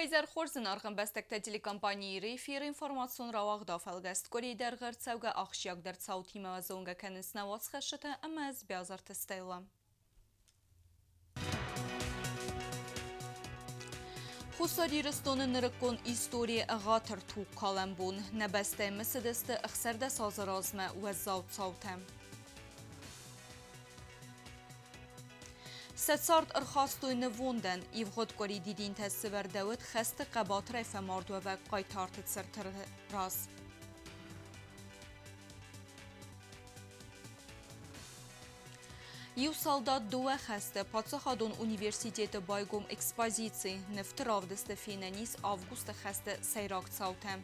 Уӕ хорз зынаргъ ӕмбӕстӕгтӕ, телекомпани Иры эфиры информацион рауагъд афӕлгӕст. Къуырийы дӕргъы ӕрцӕугӕ ахсджиагдӕр цаутимӕ зонгӕ кӕнынц нӕ уацхӕссджытӕ ӕмӕ ӕз Биазырты Стелла. Хуссар Ирыстоны нырыккон историйы ӕгъатыр тугкалӕн бон. Нӕ бӕстӕйы мысыдысты 16 азы размӕ уӕззау цаутӕ. Сӕ цард ӕрхастой нывондӕн. Ивгъуыд къуыри дидинтӕ сывӕрдӕуыд хӕсты хъӕбатырӕй фӕмардуӕвӕг хъайтарты цырты раз. Иу салдат дыууӕ хӕсты паддзахадон университеты байгом экспозици. Нывты равдысты фенӕн ис августы хӕсты сӕйраг цаутӕ.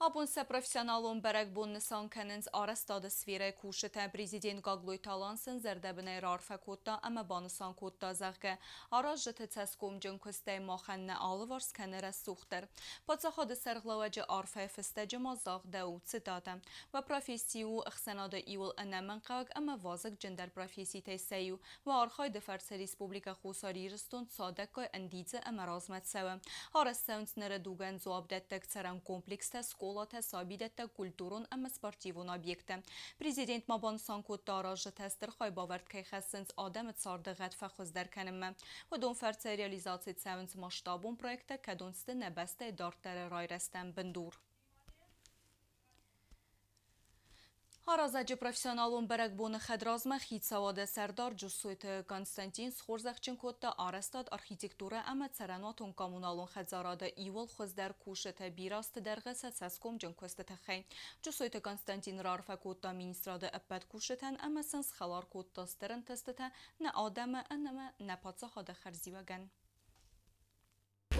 Абон сӕ профессионалон бӕрӕгбон нысан кӕнынц арӕзтады сферӕйы кусджытӕ. Президент Гаглойты Алан сын зӕрдӕбынӕй раарфӕ кодта ӕмӕ банысан кодта, зӕгъгӕ, аразджыты цӕсгомджын куыстӕй махӕн нӕ алыварс кӕны рӕсугъддӕр. Паддзахады сӕргълӕууӕджы арфӕйы фыстӕджы ма загъдӕуы, цитатӕ: Уӕ професси у ӕхсӕнады иуыл ӕнӕмӕнгхъӕуӕг ӕмӕ вазыгджындӕр професситӕй сӕ иу. Уӕ архайды фӕрцы Республикӕ Хуссар Ирыстон цадӕггай ӕндидзы ӕмӕ размӕ цӕуы. Арӕзт цӕуынц ныры дугӕн дзуапдӕттӕг цӕрӕн комплекстӕ, скъолатӕ, сабидӕттӕ, культурон ӕмӕ спортивон объекттӕ. Президент ма банысан кодта, аразджытӕ стыр хайбавӕрд кӕй хӕссынц адӕмы царды гъӕд фӕхуыздӕр кӕнынмӕ. Уыдон фӕрцы реализаци цӕуынц масштабон проекттӕ, кӕдон сты нӕ бӕстӕйы дарддӕры райрӕзтӕн бындур. Аразӕджы профессионалон бӕрӕгбоны хӕдразмӕ хицауады сӕрдар Джуссойты Константин схорзӕхджын кодта арӕзтад, архитектурӕ ӕмӕ цӕрӕнуатон-коммуналон хӕдзарады иууыл хуыздӕр кусджытӕ бирӕ азты дӕргъы сӕ цӕсгомджын куысты тыххӕй. Джуссойты Константин раарфӕ кодта министрады ӕппӕт кусджытӕн ӕмӕ сын схӕлар кодта стыр ӕнтыстытӕ нӕ адӕмы ӕмӕ нӕ паддзахады хӕрзиуӕгӕн.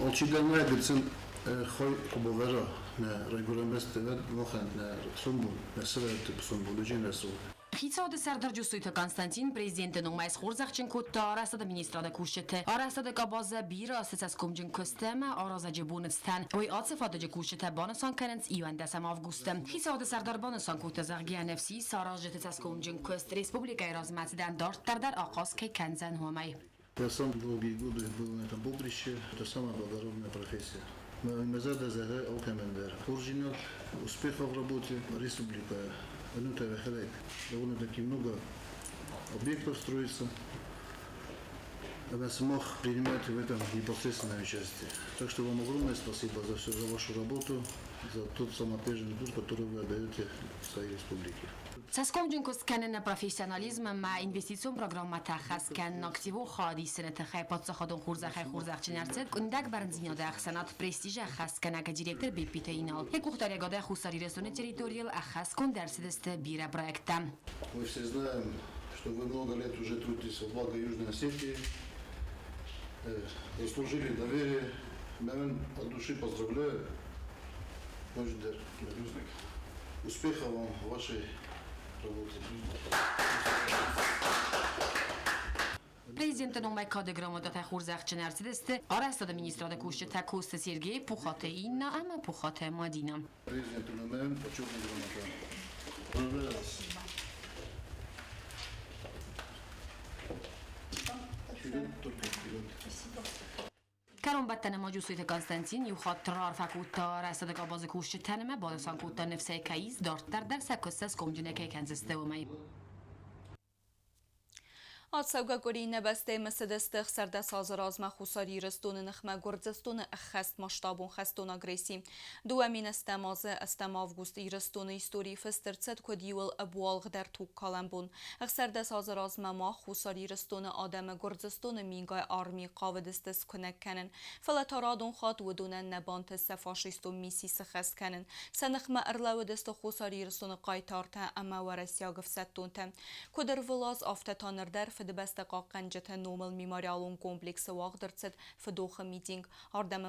Алчидӕр нӕ гыццыл хой куы бавӕра нӕ райгуырӕн бӕсты, уӕд махӕн нӕ сомбон, нӕ сывӕллӕтты сомбон рӕсугъд. Хицауады сӕрдар Джусойты Константин президенты номӕй схорзӕхджын кодта арӕзтады министрады кусджыты. Арӕзтады къабазы бирӕ ацы цӕсгомджын куысты ӕмӕ аразӕджы боныцтӕн. Уый ацы фадыджы кусджытӕ банысан кӕнынц иуӕндӕсӕм августы. Хицауады сӕрдар банысан кодта, зӕгъгӕ, ӕнӕфсис аразджыты цӕсгомджын куыст республикӕйы размӕцыдӕн дарддӕр дӕр ахъаз кӕй кӕндзӕн, уымӕй. Я сам долгие годы был на этом поприще. Это самая благородная профессия. Мӕ зӕгъы алкӕмӕн дӕр. Хорздзинад, успехов в работе. Республика, ну, довольно-таки много объектов строится. Она смог принимать в этом непосредственное участие. Так что вам огромное спасибо за все, за вашу работу, за тот самоотверженный труд, который вы отдаете своей республике. Цӕсгомджын куыст кӕныны профессионализм ӕмӕ инвестицион программӕтӕ хӕс кӕнын активон хайад исыны тыххӕй паддзахадон хорзӕхӕй хорзӕхджын ӕрцыд къуындӕг бӕрндзинады ӕхсӕнад Престиж ӕххӕстгӕнӕг директор Беппиты Инал. Йӕ къухдариуӕгадӕй Хуссар Ирыстоны территорийыл ӕххӕстгонд ӕрцыдысты бирӕ проекттӕ. Мы все знаем, что вы много лет уже трудитесь во благо Южной Осетии, заслужили доверие. Мӕнӕн от души поздравляю. Ноджыдӕр успеха вам в вашей работе. Президенты номӕй кады грамотатӕ хорзӕхджын ӕрцыдысты арӕзтады министрады кусджытӕ Коцты Сергей, Пухаты Инна ӕмӕ Пухаты Мадинӕ. Президенты номӕн почетная грамота. Поздравляю вас. Вперед, только вперед. Спасибо. Кӕронбӕттӕны ма Джусойты Константин иу хатт раарфӕ кодта арӕзтады къабазы кусджытӕн ӕмӕ банысан кодта ныфсӕй кӕй ис, дарддӕр дӕр сӕ куыст цӕсгомджынӕй кӕй кӕндзысты, уымӕй. Ацӕугӕ къуыри нӕ бӕстӕйы мысыдысты 16 азы размӕ Хуссар Ирыстоны ныхмӕ Гуырдзыстоны ӕххӕстмасштабон хӕстон агресси. 2008 азы ӕстӕм август Ирыстоны историйы фыст ӕрцыд куыд иуыл ӕбуалгъдӕр тугкалӕн бон. 16 азы размӕ мах Хуссар Ирыстоны адӕмы Гуырдзыстоны мингай арми хъавыдысты скуынӕг кӕнын, фӕлӕ та радон хатт уыдонӕн нӕ бантыст сӕ фашистон мисси сыххӕст кӕнын. Сӕ ныхмӕ ӕрлӕууыдысты Хуссар Ирыстоны хъайтартӕ ӕмӕ уӕрӕсейаг ӕфсӕддонтӕ. Куыд ӕрвылаз, афтӕ та ныр дӕр Фыдыбӕстӕ хъахъхъӕнджыты номыл мемориалон комплексы уагъд ӕрцыд фыдохы митинг. Ардӕм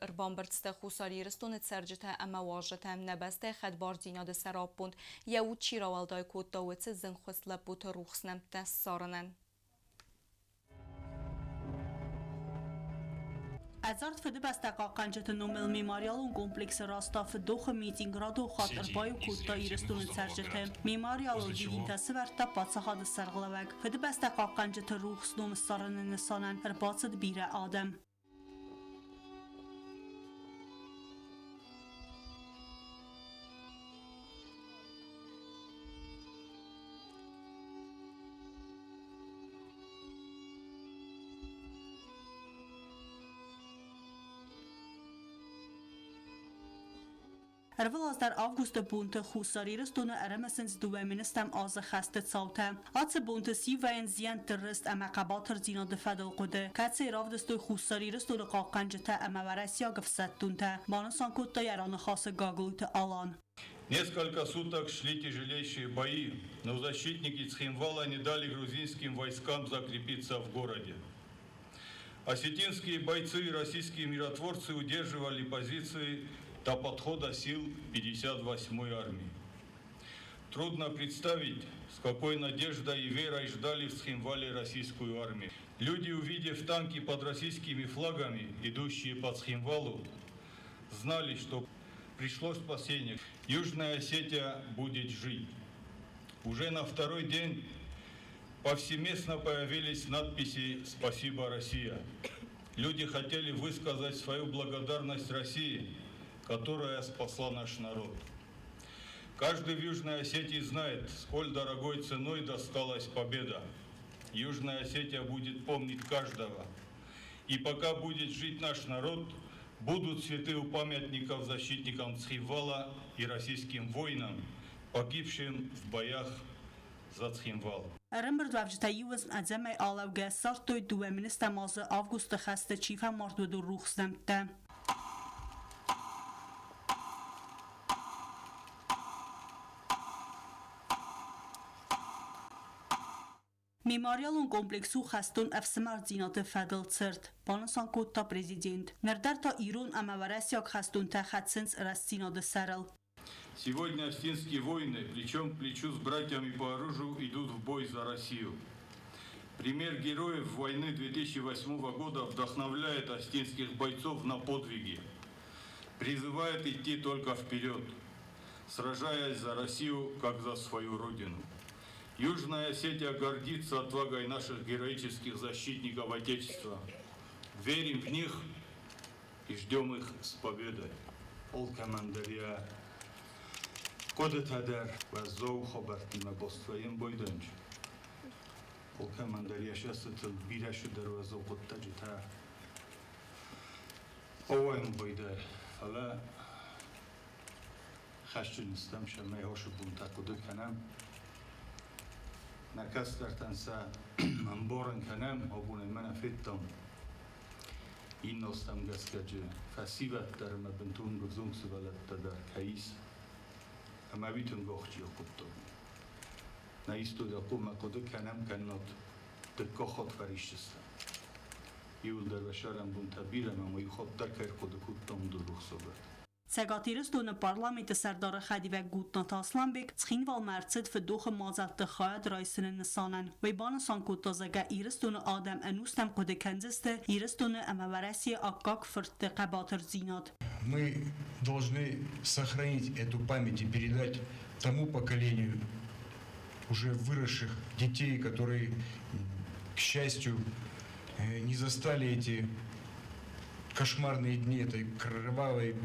ӕрбамбырд сты Хуссар Ирыстоны цӕрджытӕ ӕмӕ уазджытӕ, нӕ бӕстӕйы хӕдбардзинады сӕраппонд йӕ уд чи рауӕлдай кодта, уыцы зынгхуыст лӕппуты рухс нӕмттӕ ссарынӕн. Ӕдзард Фыдыбӕстӕ хъахъхъӕнджыты номыл мемориалон комплексы раста фыдохы митинг радон хатт ӕрбаиу кодта Ирыстоны цӕрджыты. Мемориалыл дидинтӕ сывӕрдта паддзахады сӕргълӕууӕг. Фыдыбӕстӕ хъахъхъӕнджыты рухс ном ссарыны нысанӕн ӕрбацыд бирӕ адӕм. Ӕрвылаз дӕр августы бонты Хуссар Ирыстоны ӕрымысынц 2 000 азы хӕсты цаутӕ. Ацы бонты сивӕйынц зиӕнтты рыст ӕмӕ хъӕбатырдзинады фӕдыл хъуыды, кӕцыйы равдыстой Хуссар Ирыстоны хъахъхъӕнджытӕ ӕмӕ уӕрӕсейаг ӕфсӕддонтӕ, банысан кодта йӕ раныхасы Гаглойты Алан. Несколько суток шли тяжелейшие бои, но защитники Цхинвала не дали грузинским войскам закрепиться в городе. Осетинские бойцы и российские миротворцы удерживали позиции до подхода сил 58-й армии. Трудно представить, с какой надеждой и верой ждали в Цхинвале российскую армию. Люди, увидев танки под российскими флагами, идущие по Цхинвалу, знали, что пришло спасение. Южная Осетия будет жить. Уже на второй день повсеместно появились надписи «Спасибо, Россия». Люди хотели высказать свою благодарность России, которая спасла наш народ. Каждый в Южной Осетии знает, сколь дорогой ценой досталась победа. Южная Осетия будет помнить каждого. И пока будет жить наш народ, будут цветы у памятников защитникам Цхинвала и российским воинам, погибшим в боях за Цхинвал. Ӕрӕмбырдуӕвджытӕ иу уысм ӕдзӕмӕй алӕугӕ ссардтой 2 000 азы августы хӕсты чи фӕмард, уыдон рухс нӕмттӕ. Мемориалон комплекс у хӕстон ӕфсымӕрдзинады фӕдыл цырт, банысан кодта президент. Ныр дӕр та ирон ӕмӕ уӕрӕсейаг хӕстонтӕ хӕцынц рӕстдзинады сӕрыл. Сегодня осетинские воины плечом к плечу с братьями по оружию идут в бой за Россию. Пример героев войны 2008 года вдохновляет осетинских бойцов на подвиги. Призывает идти только вперед, сражаясь за Россию, как за свою родину. Южная Осетия гордится отвагой наших героических защитников Отечества. Верим в них и ждем их с победой. Алкӕмӕн дӕр йӕ хъуыдытӕ дӕр уӕззау хабӕрттимӕ баст вӕййын байдайынц. Алкӕмӕн дӕр йӕ цӕстытыл бирӕ цыдӕр уӕззау хъуыддаджытӕ ауайын байдайы, фӕлӕ хӕсджын стӕм, цӕмӕй ацы бонтӕ хъуыды кӕнӕм. Нӕ кӕстӕртӕн сӕ ӕмбарын кӕнӕм, абон ӕй мӕнӕ федтам. Иннӕ азтӕм гӕсгӕ фӕсивӕд дӕр ӕмӕ бынтон ӕвзонг сывӕллӕттӕ дӕр кӕй ис. Ӕмӕ уый тынг ахсджиаг хъуыддаг у. Нӕ историйӕ хъуамӕ хъуыды кӕнӕм, кӕннод дыккаг хатт фӕрисдзыстӕм. Иуылдӕр уӕ сӕрӕнбонтӕ бирӕ ӕмӕ ма иу хатт дӕр кӕй ӕрхъуыды кодтам, уыдон рухс уӕд. Цӕгат Ирыстоны парламенты сӕрдары хӕдивӕг Гутнаты Асланбег Цхинвалмӕ ӕрцыд фыдохы мадзӕлтты хайад райсыны нысанӕн. Уый банысан кодта, зӕгъгӕ, Ирыстоны адӕм ӕнустӕм хъуыды кӕндзысты Ирыстоны ӕмӕ Уӕрӕсейы аккаг фыртты хъӕбатырдзинад. Мы должны сохранить эту память и передать тому поколению уже выросших детей, которые, к счастью, не застали эти кошмарные дни этой кровавой,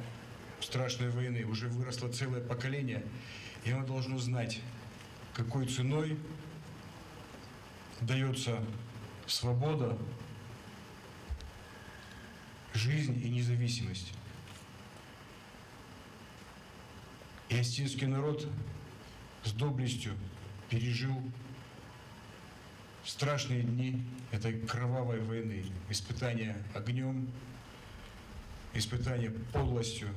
страшной войны. Уже выросло целое поколение, и оно должно знать, какой ценой дается свобода, жизнь и независимость. И осетинский народ с доблестью пережил страшные дни этой кровавой войны, испытания огнем, испытания подлостью.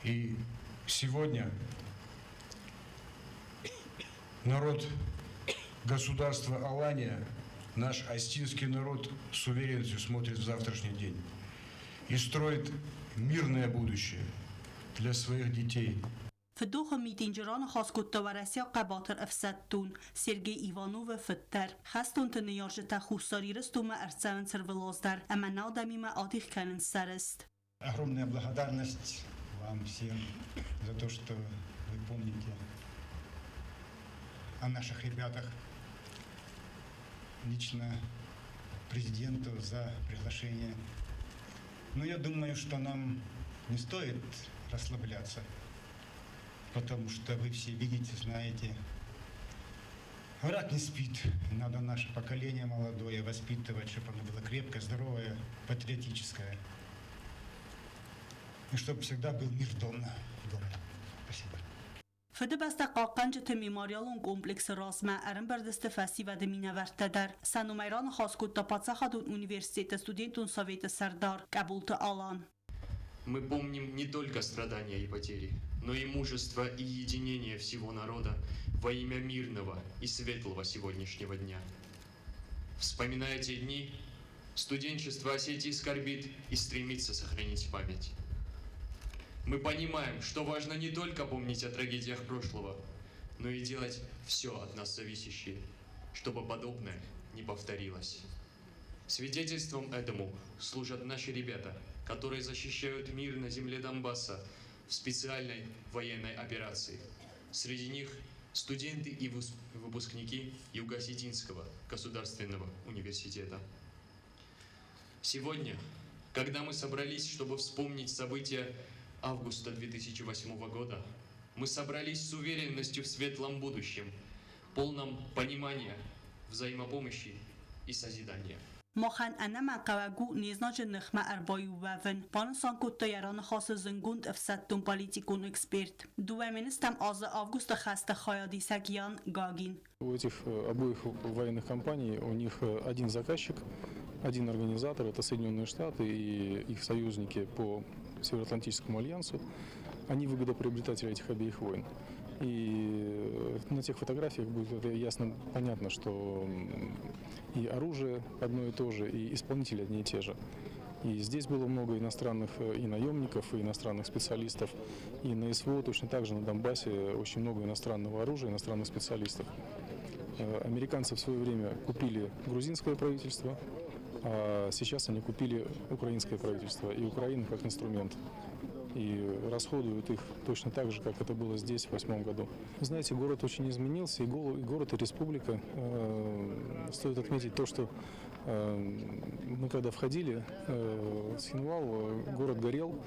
И сегодня народ государства Алания, наш осетинский народ с уверенностью смотрит в завтрашний день и строит мирное будущее для своих детей. Фыдохы митинджы раныхас кодта уӕрӕсейаг хъӕбатыр ӕфсӕддон Сергей Ивановы фыд дӕр. Хӕстонты ныййарджытӕ Хуссар Ирыстонмӕ ӕрцӕуынц ӕрвылаз дӕр ӕмӕ нӕ адӕмимӕ адих кӕнынц сӕ рыст. Огромная благодарность вам всем за то, что вы помните о наших ребятах. Лично президенту за приглашение. Но я думаю, что нам не стоит расслабляться, потому что вы все видите, знаете, враг не спит. Надо наше поколение молодое воспитывать, чтобы оно было крепкое, здоровое, патриотическое. И чтобы всегда был мир дома. Дома. Спасибо. Фыдыбӕстӕ хъахъхъӕнджыты мемориалон комплексы размӕ ӕрӕмбырд сты фӕсивӕды минӕвӕрттӕ дӕр. Сӕ номӕй раныхас кодта паддзахадон университеты студентон советы сӕрдар Къӕбулты Алан. Мы помним не только страдания и потери, но и мужество и единение всего народа во имя мирного и светлого сегодняшнего дня. Вспоминая те дни, студенчество Осетии скорбит и стремится сохранить память. Мы понимаем, что важно не только помнить о трагедиях прошлого, но и делать все от нас зависящее, чтобы подобное не повторилось. Свидетельством этому служат наши ребята, которые защищают мир на земле Донбасса в специальной военной операции. Среди них студенты и выпускники Юго-Осетинского государственного университета. Сегодня, когда мы собрались, чтобы вспомнить события августа 2008 года, мы собрались с уверенностью в светлом будущем, полном понимания, взаимопомощи и созидания. Махӕн ӕнӕмӕнгхъӕуӕг у не знаджы ныхмӕ ӕрбаиу уӕвын, банысан кодта йӕ раныхасы зындгонд ӕфсӕддон-политикон эксперт, 2000-ӕм азы августы хӕсты хайадисӕг Ян Гагин. У этих обоих военных компаний у них один заказчик, один организатор, это Соединенные Штаты и их союзники по Североатлантическому альянсу. Они выгодоприобретатели этих обеих войн. И на тех фотографиях будет это ясно понятно, что и оружие одно и то же, и исполнители одни и те же. И здесь было много иностранных и наемников, и иностранных специалистов. И на СВО точно так же на Донбассе очень много иностранного оружия, иностранных специалистов. Американцы в свое время купили грузинское правительство, а сейчас они купили украинское правительство и Украину как инструмент. И расходуют их точно так же, как это было здесь в 2008 году. Знаете, город очень изменился, и город, и республика. Стоит отметить то, что мы когда входили в Цхинвал, город горел,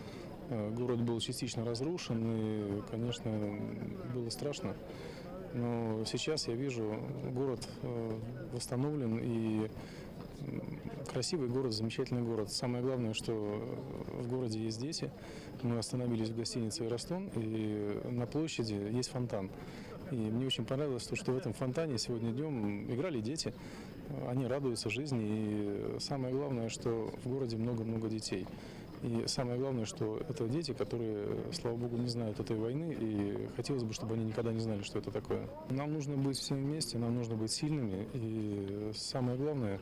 город был частично разрушен, и, конечно, было страшно. Но сейчас я вижу, город восстановлен, и красивый город, замечательный город. Самое главное, что в городе есть дети. Мы остановились в гостинице «Ирастон», и на площади есть фонтан. И мне очень понравилось то, что в этом фонтане сегодня днем играли дети. Они радуются жизни. И самое главное, что в городе много-много детей. И самое главное, что это дети, которые, слава богу, не знают этой войны, и хотелось бы, чтобы они никогда не знали, что это такое. Нам нужно быть всем вместе, нам нужно быть сильными, и самое главное,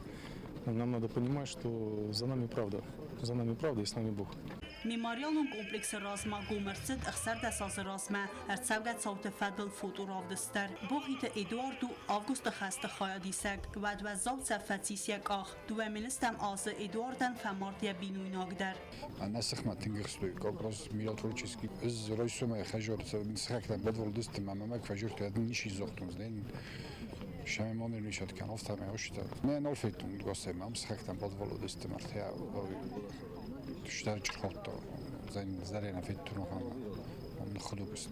нам надо понимать, что за нами правда, за нами правда и с нами Бог. Мемориалон комплексы размӕ гом ӕрцыд 16 азы размӕ ӕрцӕугӕ цауты фӕдыл фоторавдыст дӕр. Бохъиты Эдуард у августы хӕсты хайадисӕг. Уӕд уӕззау цӕф фӕцис йӕ къах. 2000-ӕм азы Эдуардӕн фӕмард йӕ бинойнаг дӕр. Нӕ сыхмӕ тынг ӕхстой как раз миротворческий. Ӕз райсомӕй хӕжор сыхӕгтӕм бадволдыстым ӕмӕ мӕ фӕжурты ничи загътон, знӕн шамемоны лишат кан офтаме ошта. Нэ нал феттун госем ам сыхӕгтӕм бадволдыстым артя штарч хотто. Зайн зарена феттун хан он ходубст.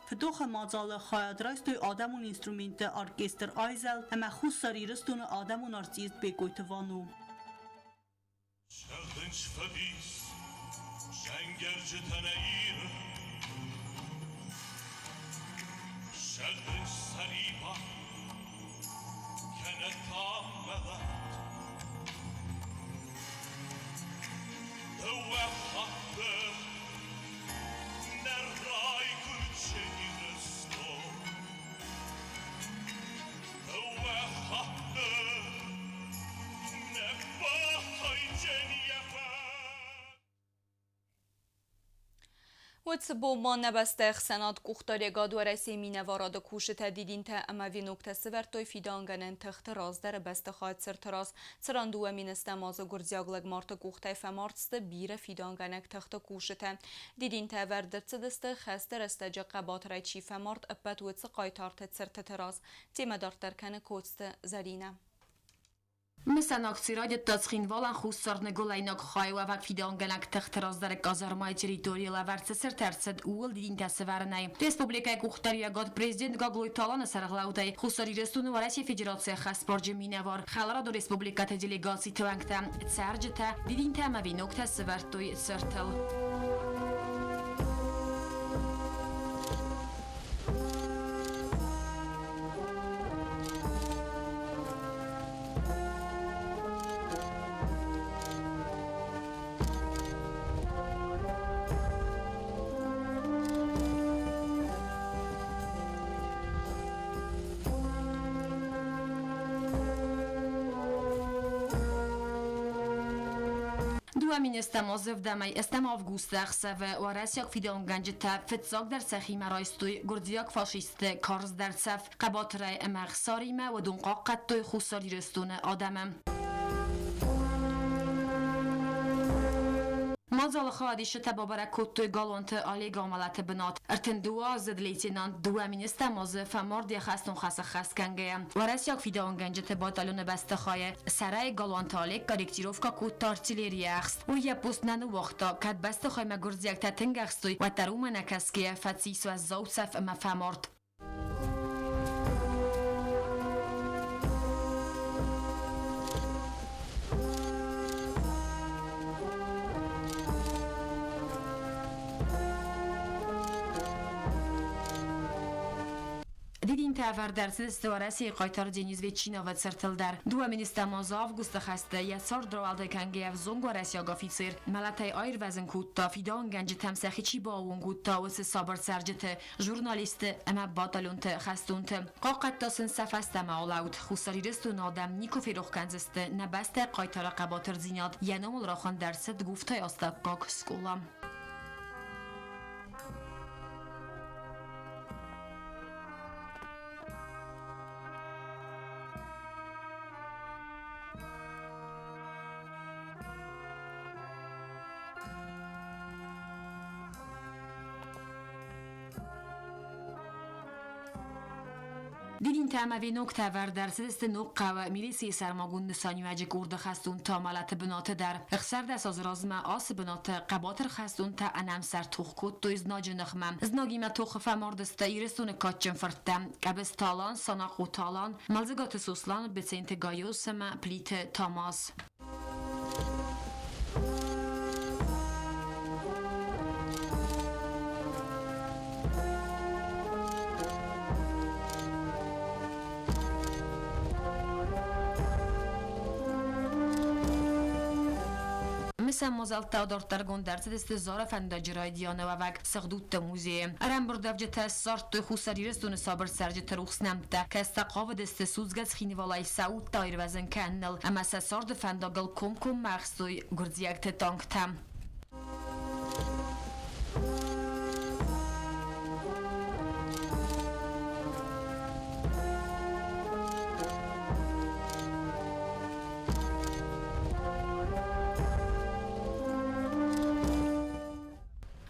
Фыдохы мадзалы хайад райстой адӕмон инструментты оркестр «Айзӕлд» ӕмӕ Хуссар Ирыстоны адӕмон артист Бекъойты Вано. Цӕгъдынц фӕдис, зӕнгӕрджытӕ нӕ Иры, Цӕгъдынц сӕрибар, кӕнӕ та мӕлӕт. Дыууӕ хатты нӕ райгуырд Ирыстон. Дыууӕ хатты нӕ бахайджын йӕ фӕд. Уыцы бон ма нӕ бӕстӕйы ӕхсӕнад къухдариӕгад Уӕрӕсейы минӕварады кусджытӕ дидинтӕ ӕмӕ веноктӕ сывӕрдтой фидауынгӕнӕн тыхты раздӕры бӕстыхайы цырты раз, цыран 2 000 азы гуырдзиаг лӕгмарты къухтӕй фӕмард сты бирӕ фидауынгӕнӕг тыхты кусджытӕ. Дидинтӕ ӕвӕрд ӕрцыдысты, хӕсты рӕстӕджы хъӕбатырӕй чи фӕмард, ӕппӕт уыцы хъайтарты цыртыты раз. Темӕ дарддӕр кӕны Коцты Зӕринӕ. Мысӕн акци райдыдта Цхинвалӕн хуссар-ныгуылӕйнаг хайы уӕвӕг фидауынгӕнӕг тыхты раздӕры казармайы территорийыл ӕвӕрд цы цырт ӕрцыд, ууыл дидинтӕ сӕвӕрынӕй. Республикӕйы къухдариуӕгад президент Гаглойты Аланы сӕргълӕудӕй Хуссар Ирыстоны Уӕрӕсейы Федерацийы ӕххӕстбарджын минӕвар, хӕларадон республикӕты делегациты уӕнгтӕ, цӕрджытӕ дидинтӕ ӕмӕ веноктӕ сӕвӕрдтой цыртыл. 2000 азы ӕвдӕмӕй ӕстӕм августы ӕхсӕвы уӕрӕсейаг фидауынгӕнджытӕ фыццагдӕр сӕхимӕ райстой гуырдзиаг фашистты карздӕр цӕф. Хъӕбатырӕй ӕмӕ ӕхсаримӕ уыдон хъахъхъӕдтой Хуссар Ирыстоны адӕмы. Мадзалы хайадисджытӕ бабӕрӕг кодтой Галуанты Олегы амӕлӕты бынат. 32-аздзыд лейтенант 2 000 азы фӕмард йӕ хӕстон хӕс ӕххӕст кӕнгӕйӕ. Уӕрӕсейаг фидауынгӕнджыты батальоны бӕстыхайы сӕрӕй Галуанты Олег корректировкӕ кодта артиллерийы ӕхст. Уый йӕ пост нӕ ныууагъта, кӕд бӕстыхаймӕ гуырдзиӕгтӕ тынг ӕхстой, уӕддӕр уымӕ нӕ кӕсгӕйӕ фӕцис уӕззау цӕф ӕмӕ фӕмард. Дидинтӕ ӕвӕрд ӕрцыдысты Уӕрӕсейы хъайтар Денис Ветчиновы цыртыл дӕр. 2 000 азы августы хӕсты йӕ цард рауӕлдай кӕнгӕйӕ ӕвзонг уӕрӕсейаг афицер мӕлӕтӕй аирвӕзын кодта, фидауынгӕнджытӕм сӕхи чи бааууон кодта, уыцы сабыр цӕрджыты, журналистты ӕмӕ батальонты хӕстонты. Хъахъхъӕдта сын сӕ фӕстӕмӕ алӕуд. Хуссар Ирыстоны адӕм никуы ферох кӕндзысты нӕ бӕстӕйы хъайтары хъӕбатырдзинад, йӕ номыл рахуынд ӕрцыд Гуфтайы астӕуккаг скъола. Дидинтӕ ӕмӕ веноктӕ ӕвӕрд ӕрцыдысты ног хъӕуы милицийы сӕрмагонд нысаниуӕджы къорды хӕстонты амӕлӕты бынаты дӕр. 16 азы размӕ ацы бынаты хъӕбатыр хӕстонтӕ ӕнӕмсӕр тох кодтой знаджы ныхмӕ. Знагимӕ тохы фӕмард сты Ирыстоны кадджын фырттӕ Къӕбысты Алан, Санахъоты Алан, Мӕлдзыгаты Сослан, Беценты Гайоз ӕмӕ Плиты Тамаз. Мысӕн мадзӕлттӕ дарддӕргонд ӕрцыдысты Зары фӕндаджы райдианы уӕвӕг Сыгъдудты музейы. Ӕрӕмбырдуӕвджытӕ ссардтой Хуссар Ирыстоны сабыр цӕрджыты рухс нӕмттӕ, кӕцытӕ хъавыдысты судзгӕ Цхинвалӕй сӕ удтӕ аирвӕзын кӕныныл ӕмӕ сӕ царды фӕндагыл комкоммӕ ӕхстой гуырдзиӕгты танктӕ.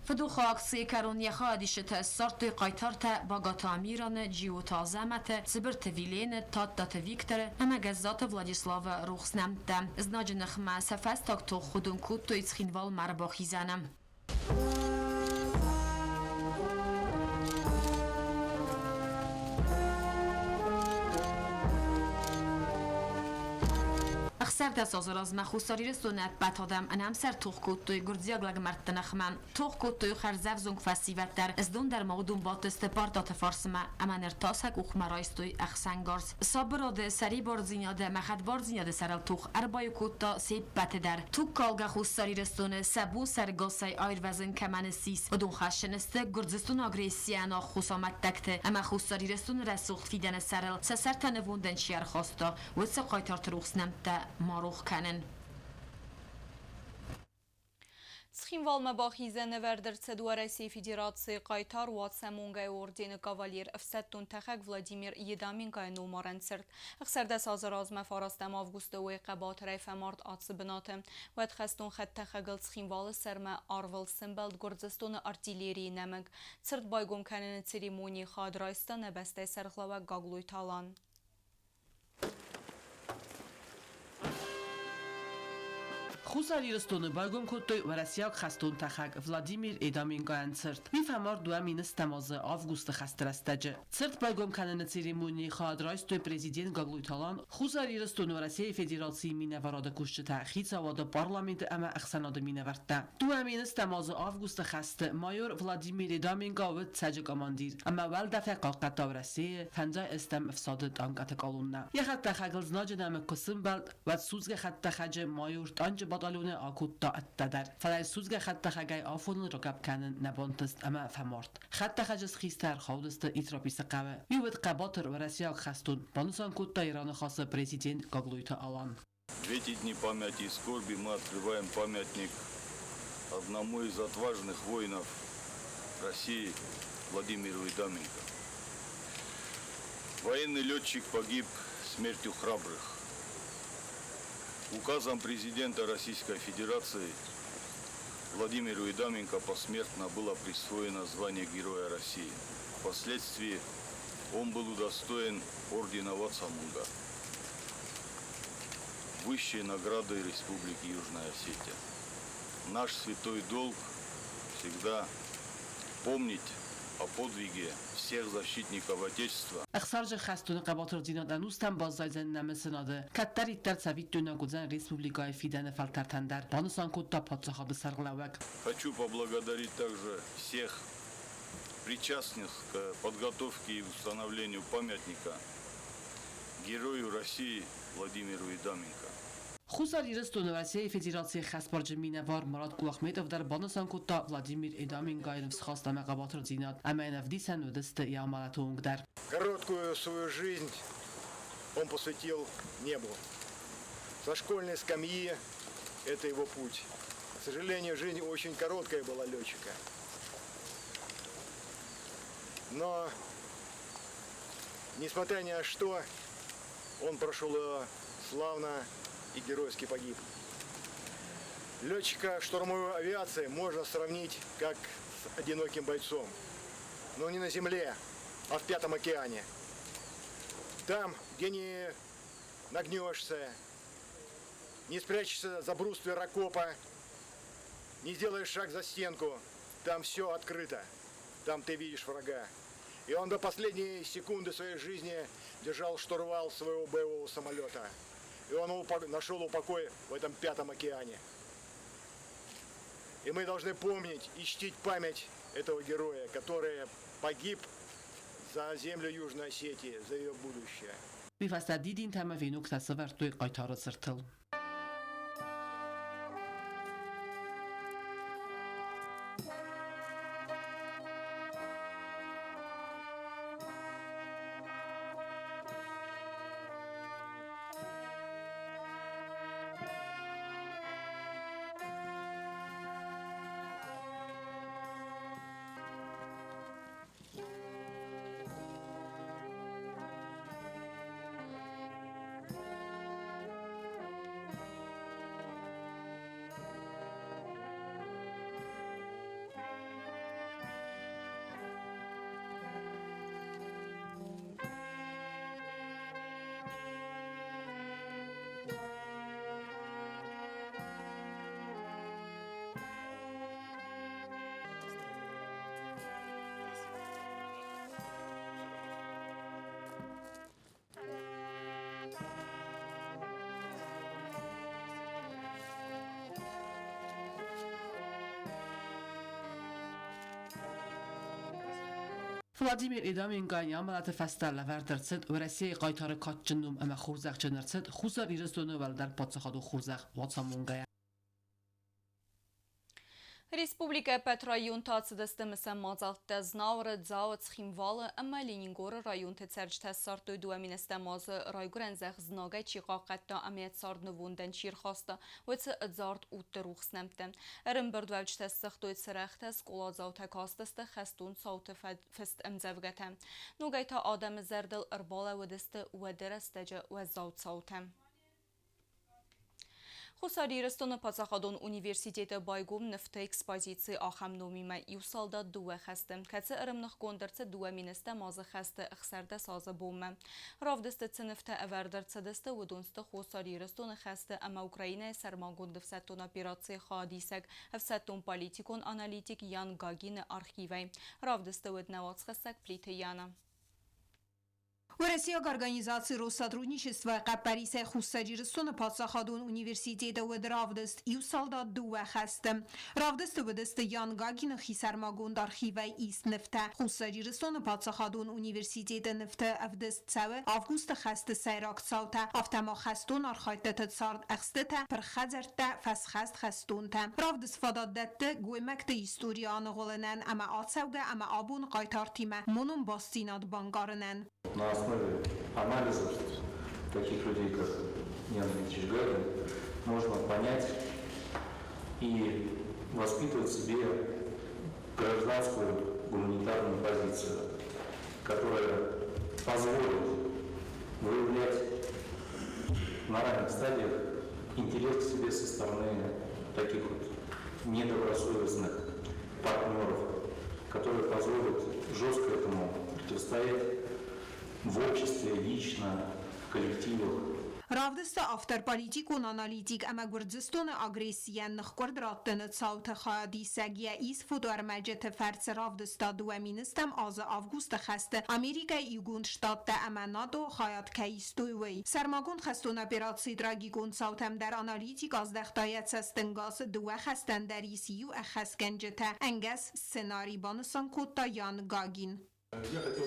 Фыдохы акцийы кӕрон йӕ хайадисджытӕ ссардтой хъайтартӕ Багаты Амираны, Джиоты Азӕмӕты, Цыбырты Вилены, Тадтаты Викторы ӕмӕ Гӕззаты Владиславы рухс нӕмттӕ. Знаджы ныхмӕ сӕ фӕстаг тох хуыдон кодтой Цхинвалмӕ ӕрбахизӕны. 16 азы размӕ Хуссар Ирыстоны ӕппӕт адӕм ӕнӕмсӕр тох кодтой гуырдзиаг лӕгмӕрдты ныхмӕ. Тох кодтой хӕрзӕвзонг фӕсивӕд дӕр, знон дӕр ма уыдон бадтысты партаты фарсмӕ ӕмӕ ныр та сӕ къухмӕ райстой ӕхсӕнгарз. Сабырады, сӕрибардзинады ӕмӕ хӕдбардзинады сӕрыл тох ӕрбаиу кодта се ппӕты дӕр. Тугкалгӕ Хуссар Ирыстоны сӕ бон сӕргасӕй аирвӕзын кӕмӕн ссис, уыдон хӕссын сты Гуырдзыстоны агрессийӕн ӕххуыс амӕттӕгты ӕмӕ Хуссар Ирыстоны рӕсугъд фидӕны сӕрыл сӕ сӕртӕ нывондӕн чи ӕрхаста, уыцы хъайтарты рухс нӕмттӕ ма рох кӕнын. Цхинвалмӕ бахизӕны ӕвӕрд ӕрцыд Уӕрӕсейы Федерацийы хъайтар Уацамонгӕйы ордены кавалер, ӕфсӕддон тӕхӕг Владимир Едаменкойы номарӕн цырт. 16 азы размӕ 9 августы уый хъӕбатырӕй фӕмард ацы бынаты. Уӕд хӕстон хӕдтӕхӕгыл Цхинвалы сӕрмӕ арвыл сӕмбӕлд Гуырдзыстоны артиллерийы нӕмыг. Цырт байгом кӕныны церемонийы хайад райста нӕ бӕстӕйы сӕргълӕууӕг Гаглойты Алан. Хуссар Ирыстоны байгом кодтой уӕрӕсейаг хӕстон тӕхӕг Владимир Эдаменкойӕн цырт. Уый фӕмард 2010 азы августы хӕсты рӕстӕджы. Цырт байгом кӕныны церемонийы хайад райстой президент Гаглойты Алан, Хуссар Ирыстоны Уӕрӕсейы Федерацийы минӕварады кусджытӕ, хицауады, парламенты ӕмӕ ӕхсӕнады минӕвӕрттӕ. 2010 азы августы хӕсты майор Владимир Едаменко уыд цӕджы командир ӕмӕ уӕлдӕфӕй хъахъхъӕдта Уӕрӕсейы фӕндзай ӕстӕм ӕфсады танкӕты колоннӕ. Йӕ хӕдтӕхӕгыл знаджы нӕмыг куы сымбӕлд, уӕд судзгӕ хӕдтӕхӕджы майор танчы батальоны акодта ӕддӕдӕр. Фӕлӕ судзгӕ хӕдтӕхӕгӕй афоныл рагӕпп кӕнын нӕ бантыст ӕмӕ фӕмард. Хӕдтӕхӕджы схъистӕ ӕрхаудысты Итрописы хъӕуы. Уый уыд хъӕбатыр уӕрӕсейаг хӕстон, банысан кодта Ираны хасы президент Гаглойты Алан. В эти дни памяти и скорби мы открываем памятник одному из отважных воинов России Владимиру Едаменко. Военный летчик погиб смертью храбрых. Указом президента Российской Федерации Владимиру Едаменко посмертно было присвоено звание Героя России. Впоследствии он был удостоен ордена Вацамунга, высшей награды Республики Южная Осетия. Наш святой долг всегда помнить о подвиге всех защитников Отечества. Ӕхсарджын хӕстоны хъӕбатырдзинад ӕнустӕм баззайдзӕн нӕ мысынады. Кӕддӕриддӕр цӕвиттойнаг уыдзӕн республикӕйы фидӕны фӕлтӕртӕн дӕр, банысан кодта паддзахады сӕргълӕууӕг. Хочу поблагодарить также всех причастных к подготовке и установлению памятника Герою России Владимиру Едаменко. Хуссар Ирыстоны Уӕрӕсейы Федерацийы хӕсбарджын минӕвар Марат Кулахметов дӕр банысан кодта Владимир Едаменкойы ныфсхаст ӕмӕ хъӕбатырдзинад ӕмӕ йын ӕвдисӕн уыдысты йӕ амӕлӕты онг дӕр. Короткую свою жизнь он посвятил небу. Со школьной скамьи это его путь. К сожалению, жизнь очень короткая была летчика. Но, несмотря ни на что, он прошел ее славно и геройски погиб. Летчика штурмовой авиации можно сравнить как с одиноким бойцом. Но не на земле, а в Пятом океане. Там, где не нагнешься, не спрячешься за бруствер окопа, не сделаешь шаг за стенку, там все открыто, там ты видишь врага. И он до последней секунды своей жизни держал штурвал своего боевого самолета. И он нашел упокой в этом Пятом океане. И мы должны помнить и чтить память этого героя, который погиб за землю Южной Осетии, за ее будущее. Уый фӕстӕ дидинтӕ ӕмӕ веноктӕ сӕвӕрдтой хъайтары цыртыл. Владимир Едаменкойы амӕлӕты фӕстӕ лӕвӕрд ӕрцыд Уӕрӕсейы хъайтары кадджын ном ӕмӕ хорзӕхджын ӕрцыд Хуссар Ирыстоны уӕлдӕр паддзахадон хорзӕх Уацамонгӕйӕ. Республикӕйы ӕппӕт районты ацыдысты мысӕн мадзӕлттӕ Знауыры, Дзауы, Цхинвалы ӕмӕ Ленингоры районты цӕрджытӕ ссардтой 2007 азы райгуырӕн зӕхх знагӕй чи хъахъхъӕдта ӕмӕ йӕ цард нывондӕн чи рхаста, уыцы ӕдзард удты рухс нӕмттӕ. Ӕрӕмбырдуӕвджытӕ ссыгътой цырӕгътӕ, скъоладзаутӕ кастысты хӕстон цауты фыст ӕмдзӕвгӕтӕ. Ногӕй та адӕмы зӕрдыл ӕрбалӕууыдысты уӕды рӕстӕджы уӕззау цаутӕ. Хуссар Ирыстоны паддзахадон университеты байгом нывты экспозици ахӕм номимӕ Иу салдат дыууӕ хӕсты, кӕцы ӕрӕмныхгонд ӕрцыд 2010 азы хӕсты 16 азы бонмӕ. Равдысты цы нывтӕ ӕвӕрд ӕрцыдысты, уыдон сты Хуссар Ирыстоны хӕсты ӕмӕ Украинӕйы сӕрмагонд ӕфсӕддон операцийы хайадисӕг, ӕфсӕддон-политикон аналитик Ян Гагины архивӕй. Равдысты уыд нӕ уацхӕссӕг Плиты Яна. Уӕрӕсейаг организаци Россотрудничество хъӕппӕрисӕй Хуссар Ирыстоны паддзахадон университеты уыд равдыст Иу салдат дыууӕ хӕсты. Равдысты уыдысты Ян Гагины хисӕрмагонд архивӕй ист нывтӕ. Хуссар Ирыстоны паддзахадон университеты нывты ӕвдыст цӕуы августы хӕсты сӕйраг цаутӕ, афтӕ ма хӕстон архайдтыты цард ӕхстытӕ, пырх хӕдзӕрттӕ, фӕсхӕст хӕстонтӕ. Равдыст фадат дӕтты гоймӕгты истори аныгъуылынӕн ӕмӕ ацӕугӕ ӕмӕ абоны хъайтартимӕ монон бастдзинад банкъарынӕн. На основе анализов таких людей, как Ян Дмитриевич Гагин, можно понять и воспитывать в себе гражданскую гуманитарную позицию, которая позволит выявлять на ранних стадиях интерес к себе со стороны таких вот недобросовестных партнеров, которые позволят жестко этому противостоять в обществе, лично, в коллективах. Равдысты автор политикон аналитик ӕмӕ Гуырдзыстоны агрессийӕн ныхкъуырд раттыны цауты хайадисӕг йӕ ис фотоӕрмӕджыты фӕрцы равдыста 2010 азы августы хӕсты Америкӕйы Иугонд Штаттӕ ӕмӕ НАТО хайад кӕй истой, уый. Сӕрмагонд хӕстон операцийы трагикон цаутӕм дӕр аналитик аздӕхта йӕ цӕстӕнгас, дыууӕ хӕстӕн дӕр ис иу ӕххӕстгӕнджытӕ, ӕнгӕс сценарий банысан кодта Ян Гагин. Я хотел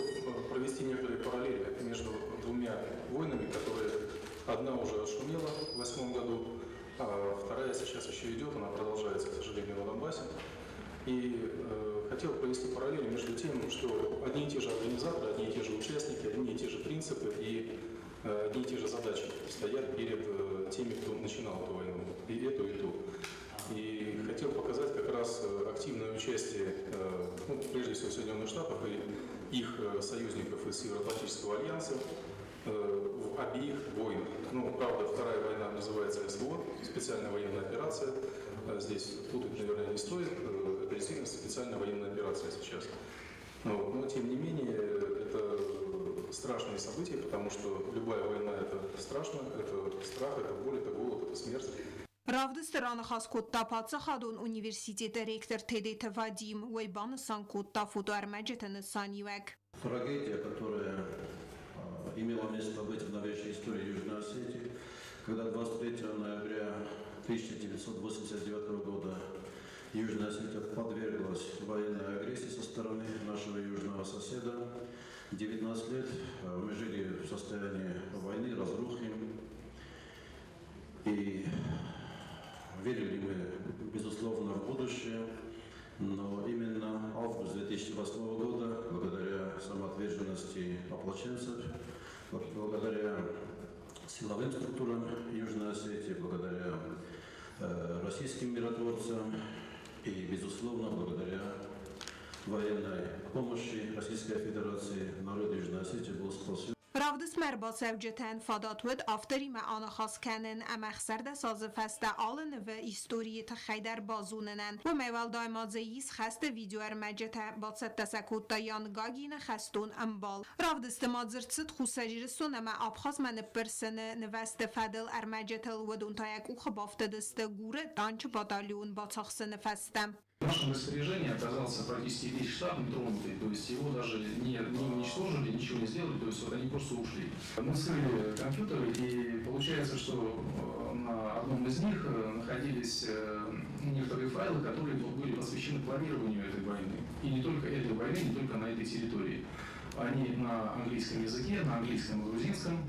провести некоторые параллели между двумя войнами, которые одна уже отшумела в восьмом году, а вторая сейчас еще идет, она продолжается, к сожалению, на Донбассе. И хотел провести параллели между тем, что одни и те же организаторы, одни и те же участники, одни и те же принципы и одни и те же задачи стоят перед теми, кто начинал эту войну, и эту, и ту. И хотел показать как раз активное участие, ну, прежде всего, Соединенных Штатов и их союзников из Североатлантического альянса в обеих войнах. Ну, правда, вторая война называется СВО, специальная военная операция. Здесь путать, наверное, не стоит. Это действительно специальная военная операция сейчас. Вот. Но, тем не менее, это страшные события, потому что любая война – это страшно, это страх, это боль, это голод, это смерть. Равдысты раныхас кодта паддзахадон университеты ректор Тедеты Вадим. Уый банысан кодта фотоӕрмӕджыты нысаниуӕг. Трагедия, которая имела место быть в новейшей истории Южной Осетии, когда 23 ноября 1989 года Южная Осетия подверглась военной агрессии со стороны нашего южного соседа. 19 лет мы жили в состоянии войны, разрухи. И верили мы, безусловно, в будущее, но именно август 2008 года, благодаря самоотверженности ополченцев, благодаря силовым структурам Южной Осетии, благодаря российским миротворцам и, безусловно, благодаря военной помощи Российской Федерации народ Южной Осетии был спасен. Равдыстмӕ ӕрбацӕуджытӕн фадат уыд авторимӕ аныхас кӕнын ӕмӕ 16 азы фӕстӕ алы нывы историйы тыххӕй дӕр базонынӕн. Уымӕй уӕлдай ма дзы ис хӕсты видеоӕрмӕджытӕ, бацӕттӕ сӕ кодта Ян Гагины хӕстон ӕмбал. Равдысты ма дзырд цыд Хуссар Ирыстон ӕмӕ Абхазмӕ ныббырсыны нывӕзты фӕдыл ӕрмӕджытыл, уыдон та йӕ къухы бафтыдысты Гуры танчы батальон бацахсыны фӕстӕ. В нашем распоряжении оказался практически весь штаб нетронутый, то есть его даже не уничтожили, ничего не сделали, то есть вот они просто ушли. Мы вскрыли компьютеры, и получается, что на одном из них находились некоторые файлы, которые были посвящены планированию этой войны. И не только этой войны, не только на этой территории. Они на английском языке, на английском и грузинском.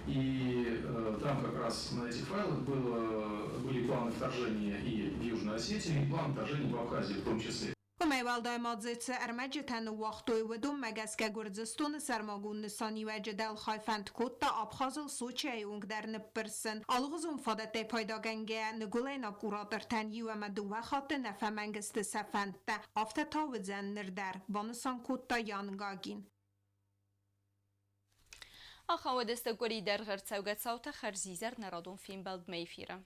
И там как раз на этих файлах были планы вторжения и в Южную Осетию, и план вторжения в Абхазию в том числе. Уымӕй уӕлдай ма дзы цы ӕрмӕджытӕ ныууагътой, уыдонмӕ гӕсгӕ Гуырдзыстоны сӕрмагонд нысаниуӕджы дӕлхай фӕнд кодта Абхазыл Сочӕйы онг дӕр ныббырсын. Алыгъуызон фадӕттӕй пайдагӕнгӕйӕ ныгуылӕйнаг куратортӕн иу ӕмӕ дыууӕ хатты нӕ фӕмӕнг сты сӕ фӕндтӕ, афтӕ та уыдзӕн ныр дӕр, банысан кодта Ян Гагин. Ахӕм уыдысты къуыри дӕргъы ӕрцӕугӕ цаутӕ хӕрзизӕр народон фембӕлдмӕ эфиры.